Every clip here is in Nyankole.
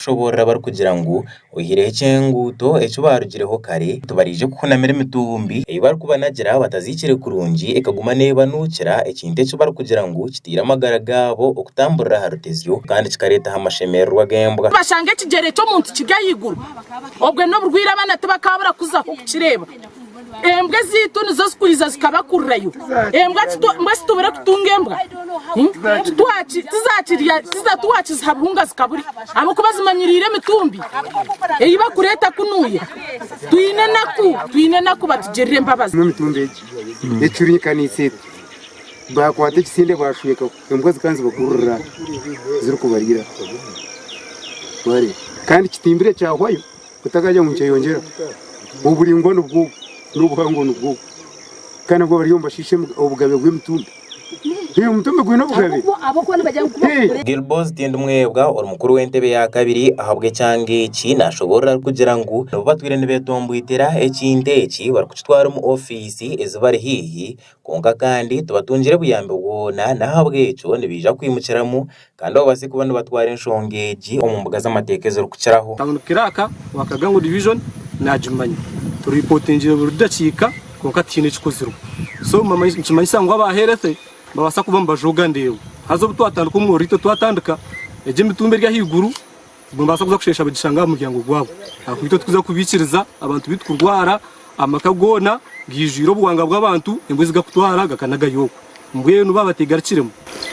Kushoboorora barikugira ngu oihireho eky'enguuto eki baarugireho kare, tibaraije kuhunamira emitumbi ei barikubanagira bataziikire kurungi ekaguma neebanuukira ekintu eki barikugira ngu kitaire amagara gaabo okutamburira aha rutezyo kandi kikareetaho amashemererwa g'embwa. Bashanga ekigyere ky'omuntu kiri ahaiguru, obwe n'oburwaire abaana tibakaabura kuzaho kukireeba. Embwa ezaitu nizo zikwiza zikabakurirayo. Embwa mbwenu titubure kutunga embwa? Tizakirya tiwakiziha buhunga zikaburya ahabw'okuba zimanyiriire emitumbi ei bakureeta kunuya. Twine enaku, twine enaku batugirire embabazi. Emitumbi egi ecurinkaniise eti, baakwata ekisinde baashwekaho, embwa zikaba nizibakururira zirikubariira. Waareeba? Kandi kitimbire kyahwayo. Otakagira ngu nikyeyongyera. Oburaingwa nibwo obu, n'obuhango nibwo obu. Kandi nabwo bariyo nibashiisha obugabe bw'emitumbi. Omutumbi gwine obugabe. Gilboz Tindimwebwa ori mukuru w'entebe ya kabiri ahabw'ekyanga eki nashoboorora arikugira ngu nibo batwire nibetomboitera ekintu eki barikukitwara omu ofiisi ezibari haihi kwonka kandi tibatungire buyambi bwona n'ahabw'ekyo nibaija kwimukiramu Kandi babaase kuba nibatwara enshonga egi omu mbuga z'amateeka ezirikukiraho. Town Clerk wa Kagango Division nagimanya. Turipotingire buri dakiika kwonka tihaine ekikozirwe. So nikimanyisa ngu aba health nibabaasa kuba nibajooga ndeebo. Haza obu twatandika omuriro itwe twatandika egi emitumbi eri ahaiguru nibabaasa kuza kusheesha bagishanga aha muryango gwabo. Ahakuba itwe tikuza kubiikiriza abantu baitu kurwara, amaka goona gaijwire obuwanga bw'abantu embwa ezigakutwara gakanagayo okwo. Mbwenu baaba bategarukiremu,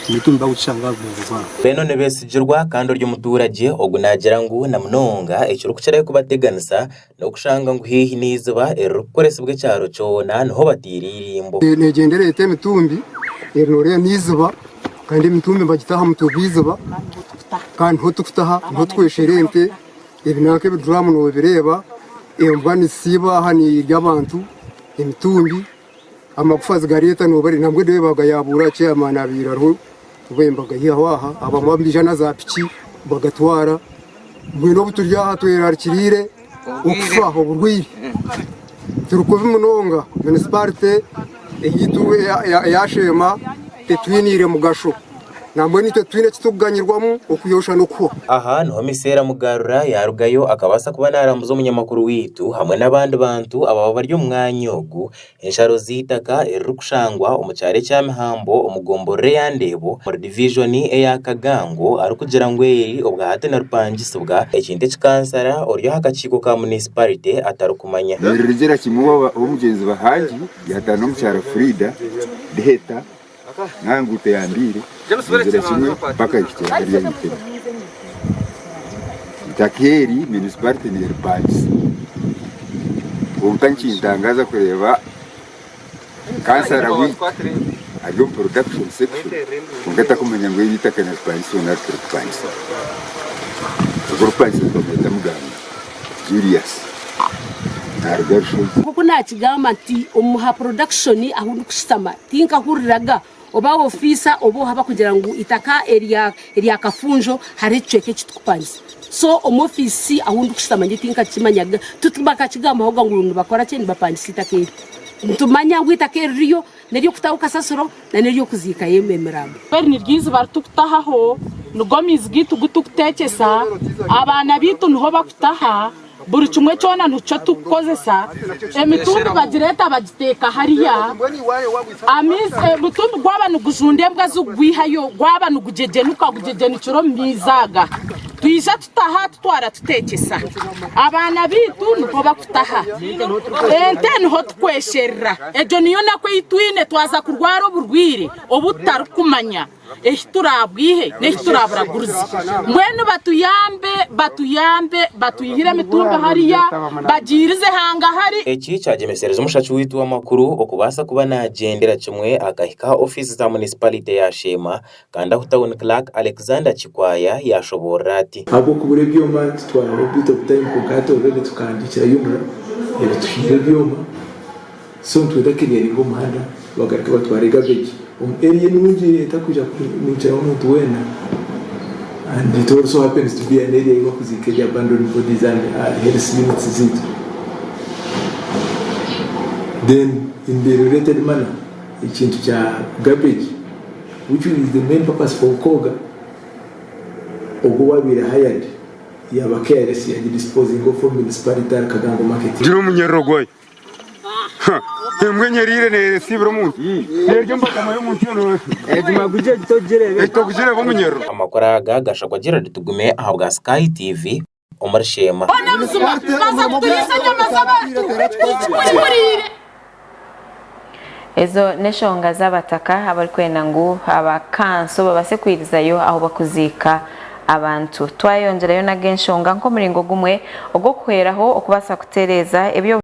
emitumbi bagishanga aha muryango gwabo. Beene nibesigirwa kandi ori omuturagye ogu naagira ngu na munonga ekirikukirayo kubateganisa n'okushanga ngu haihi n'eiziba eririkukoresibwa ekyaro kyona niho bataire eirimbo. Negyenda ereeta emitumbi eri noreeba n'eiziba kandi emitumbi nibagita aha mutwe gw'eiziba kandi niho turikutaha niho turikweshera ente ebi nanka ebiduramu nobireeba embwa nizisiiba aha nirya abantu emitumbi Amagufa zigareeta noba nambwenu reeba bagayabuura chairman abaire ariho obu bagayihaho aha abamwe nibaija na za piki bagatwara mbwenu obu turi aha twerarikiriire okufa oburwaire turi kubi munonga munisiparite eyaitu eya Sheema tetwiniire mugasho. Nambwenu itwe titwine eki turikuganyirwamu okuyosha n'okuhwa. Aha niho Miseera Mugarura yaarugayo akabaasa kuba naarambuza omunyamakuru waitu hamwe n'abandi bantu ababa bari omu mwanya ogu ensharo z'eitaka eririkushangwa omu kyaro ekya Mihambo omu gomborora eya Ndeebo omuri divijoni eya Kagango arikugira ngu eri obwahati niripangisibwa ekintu eki kansara ori aha kakiiko ka munisiparite atarikumanya. Nirirugira kimwe ow'omugyenzi Bahangi yataana omukyara Frida Diheta. Naha enguuto ya Mbiire negyera kimwe mpaka ehikire hariya aha iteme. Eitaka eri munisiparite neripangisa kwonka nikintangaaza kureeba kansara waitu ari omu production section kwonka atarikumanya ngu eri eitaka niripangisibwa nari tirikupangisibwa. Ogwo orikupangisa nibamweta Muganga Julius naruga Rushozi. Nk'oku naakigamba nti omu ha production ahu ndikushutama tinkahuriraga oba ofiisa oba oha bakugira ngu eitaka erya erya Kafunjo hariho ekicweka eki turikupangisa. So omu ofiisi ahu ndikushutama nyowe tinkakimanyaga tibakakigambahoga ngu nibakora ki nibapangisa eitaka eri. Nitumanya ngu eitaka eririyo n'ery'okutaho kasasiro na n'ery'okuziikayo emirambo. Eri niryo eiziba ritukutahaho, nigo maizi gaitu gu tukuteekyesa, abaana baitu niho bakutaha, buri kimwe kyona nikyo tukukozesa, emitumbi bagireeta bagiteeka hariya, amaizi omutumbi gwaba nigujunda embwa zikugwihayo, gwaba nigugyegyenuka gugyegyenukira omu maizi aga. Twija tutaha tutwara tuteekyesa, abaana baitu niho bakutaha, ente niho tukwesherera. Egyo niyo naku ei twine twaza kurwara oburwaire obu tutarikumanya ehi turaabwihe n'ehi turaaburagurize. Mbwenu batuyambe, batuyambe batwihire emitumbi hariya bagiirize hangahari. Eki kyagyemesereza omushaki waitu w'amakuru okubaasa kuba naagyendera kimwe akahika aha ofiisi za munisipalite ya Sheema kandi ahu Town Clerk Alexander Kikwaya yaashoboorora ati. Ahabw'okubura ebyoma kitwara a bit of time kwonka hati already tukahandiikira UNRA ebituhaire ebyoma so nitwenda clearinga omuhanda bagaruke batware garbage omu area enungi etakwija kunukiraho omuntu weena and it also happens to be an area ei bakuziika eri abandoned bodies and health units zaitu then in the related manner ekintu kya garbage which is the main purpose for COGA ogwo owabaire hired. yaaba KRS yagi disposing off omu municipality ahari Kagango market. Gira omunyerero gwayo. Embwa enyeriire neesiibira omuntu. Nerya embagama y'omuntu yoona. Togugireba omunyerero. Amakuru aga gashagwa Gerald Tugume ahabwa Sky TV omuri Sheema. Boona buzima baza kuturiisa enyama z'abantu tikihuriire. Ezo n'enshonga z'abataka abarikwenda ngu aba kanso babase kwirizayo ahu bakuziika abantu. Twayongyerayo n'ag'enshonga nk'omuringo gumwe ogw'okuhweraho okubaasa kutereeza eby'obushambani.